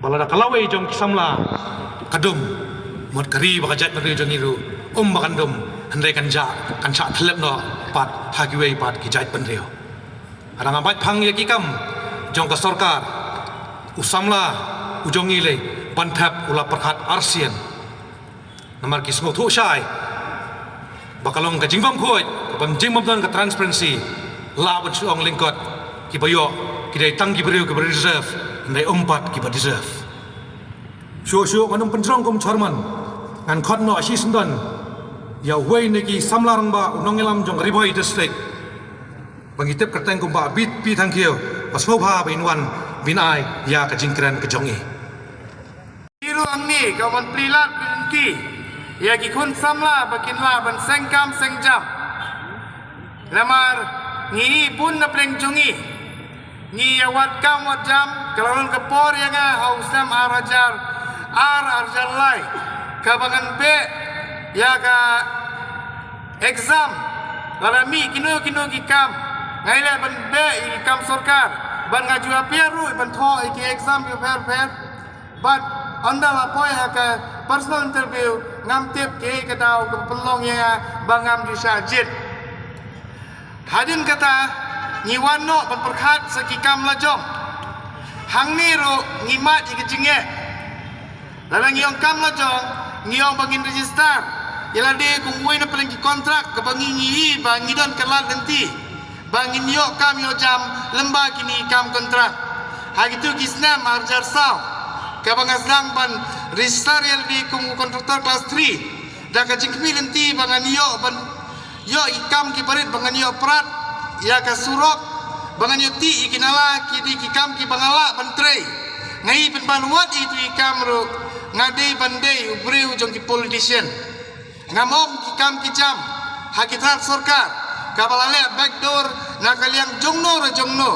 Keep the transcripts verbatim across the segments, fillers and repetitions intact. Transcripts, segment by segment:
Ba lada ka lawei jong ki samla ka dum, mut ka ri bad ka jaitbynriew jong ngi ruh um ba kan dum, hynrei kan jah, kan shah thlep noh pat ha kiwei pat ki jaitbynriew. Haba nga bad phang ïa ki kam jong ka sorkar, u samla u jong ngi lei ban thep u la pyrkhat arsien. Namar ki sngewthuh shai ba ka long ka jingbymkhuid, ka bym jingbymdon ka transparency, lah ban shu ong lyngkot kiba ïoh ki dei tang ki briew kiba deserve, hynrei um pat kiba deserve. Shuh shuh ngan ym pynjrong kum chairman, ngan khot noh shisyndon ïa uwei na ki samla rangbah, u nongïalam jong Ri Bhoi District, ba ngi tip kyrteng kum Bah Bit P Thangkhiew, ba sngewbha ba in wan ban ai ïa ka jingkren ka jong i. Ïa ruh hangne ka wan plie lad plie lynti ïa ki khun samla ba kin lah ban seng kam seng jam. Namar ngi bun na pdeng jong ngi, ngi ïa wad kam wad jam, ka la long ka por ïa nga ha u snem ar hajar ar, ar hajar lai, kaba ngan beh ïa ka exam. Lada mih kino kino ki kam, nga ïaleh ban beh ïa ki kam sorkar, bad nga ju ïa pher ruh ban thoh ïa ki exam ki pher pher. Bad ynda la poi ha ka personal interview, ngam tip kaei ka daw ka pynlong ïa nga ba ngam ju shah jied. Hadien kata, ngi wan noh ban pyrkhat sa ki kam lajong. Hangne ruh ngi mad ïa ka jingeh. Lada ngi ong kam lajong, ngi ong ba ngin register ïa lade kum uwei na pdeng ki kontrak kaba ngi, ngi i ba ngi don ka lad lynti ba ngin ïoh kam ïoh jam lyngba kine ki kam kontrak. Ha kito ki snem ar hajar saw, kaba nga sdang ban register ïa lade kum u kontraktor klas three, da ka jingkhmih lynti ba ngan ïoh ban ïoh ïa ki kam ki barit, ba ngan ïoh prat ïa ka surok, ba ngan ïoh tih ïa ki nala, ki dei ki kam kiba nga lah ban trei. Nga i pynban wat ïa ki kam ruh, nga dei ban dei u briew jong ki politician. Ngam ong ki kam ki jam ha ki tnat sorkar kaba la leh backdoor na ka liang jongno re jongno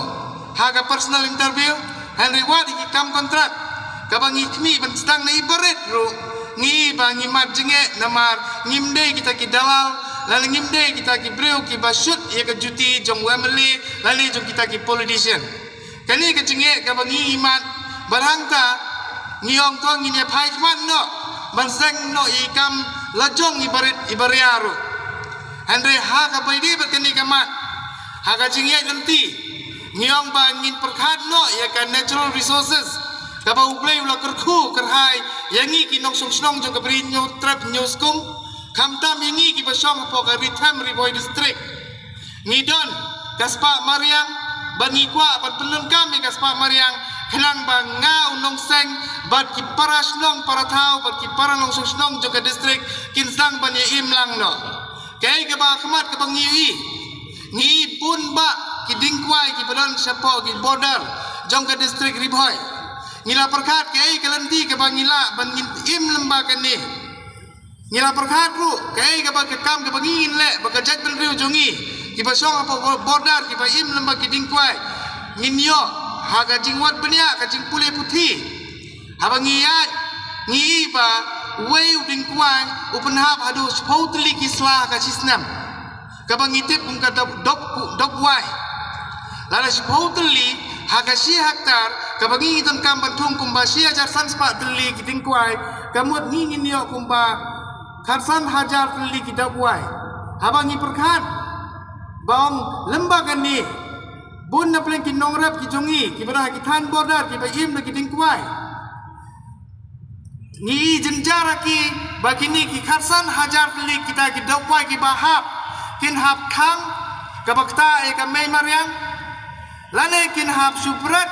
ha ka personal interview, hynrei wat ïa ki kam kontrak kaba ngi khmih ban sdang na i barit ruh, ngi i ba ngi mad jingeh namar ngim dei kita ki dalal, lane ngim dei kita ki briew kiba shut ïa ka duty jong u M L A lane jong kita ki politician. Kane ka jingeh kaba ngi i mad, bad hangta ngi ong to ngin ïa phai khmat noh ban seng noh ïa i kam lajong i barit i baria ruh. Hynrei ha kaba ïadei bad kane ka mat, ha ka jingïaid lynti, ngi ong ba ngin pyrkhat noh ïa ka natural resources kaba U Blei u la kyrkhu kyrhai ïa ngi ki nongshong shnong jong ka Bri Hynñiewtrep Hynñiewskum, khamtam ïa ngi kiba shong hapoh ka Ri Them Ri Bhoi District. Ngi don ka spah mariang, bad ngi kwah ban pyndonkam ïa ka spah mariang khnang ba nga u nongseng bad ki para shnong para thaw bad ki para nongshong shnong jong ka district kin sdang ban ïa im lang noh. Kaei kaba khmat kaba ngi ïohi, ngi bun bah ki dieng kwai kiba don shapoh ki border jong ka district Ri Bhoi. Ngi la pyrkhat kaei ka lynti kaba ngi lah ban ngin im lyngba kane. Ngi la pyrkhat ruh kaei kaba ka kam kaba ngi ngin leh ba ka jaitbynriew jong ngi kiba shong hapoh border kiba im lyngba ki dieng kwai ngin ïoh ha ka jingwad bniah, ka jingpule puthi. Haba ngi ïaid, ngi i ba uwei u dieng kwai u pynhap haduh shiphew tylli ki sla ha ka shisnem, kaba ngi tip kum ka dop, dop, dop wai. Lada shiphew tylli ha ka shi hektar, kaba ngi donkam ban thung kumba shi hajar san spah tylli ki dieng kwai, ka mut ngi ngin ïoh kumba khatsan hajar tylli ki dop wai. Haba ngi pyrkhat ba ong lyngba kane, bun na pdeng ki nongrep ki jong ngi kiba don ha ki thaiñ border kiba im da ki dieng kwai. Ngi i jynjar ha ki ba kine ki khatsan hajar tylli kita ki dop wai kiba hap, kin hap khang kaba ktah ïa ka mei mariang, lane kin hap shu bret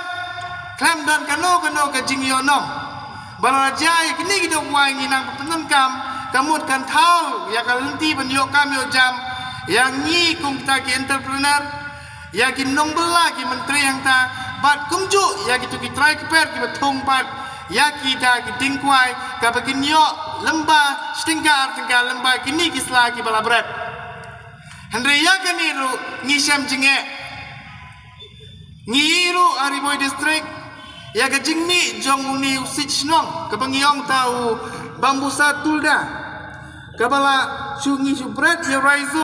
khlem don kano kano ka jingïohnong. Ba la jia ïa kine ki dop wai ngi nang pyndonkam, ka mut kan thaw ïa ka lynti ban ïoh kam ïoh jam ïa ngi kum kita ki entrepreneur, ïa ki nongbylla ki myntri hangta, bad kumjuh ïa kito ki trai kper kiba thung pat ïa kita ki dieng kwai kaba kin ïoh lyngba shi tyngka ar tyngka lyngba kine ki sla kiba la bret. Hynrei ïa kane ruh ngi shem jingeh. Ngi i ruh ha Ri Bhoi District ïa ka jingmih jong une u siej shnong kaba ngi ong ta u Bambusa Tulda, kaba la shu ngi shu bret ïa u raiso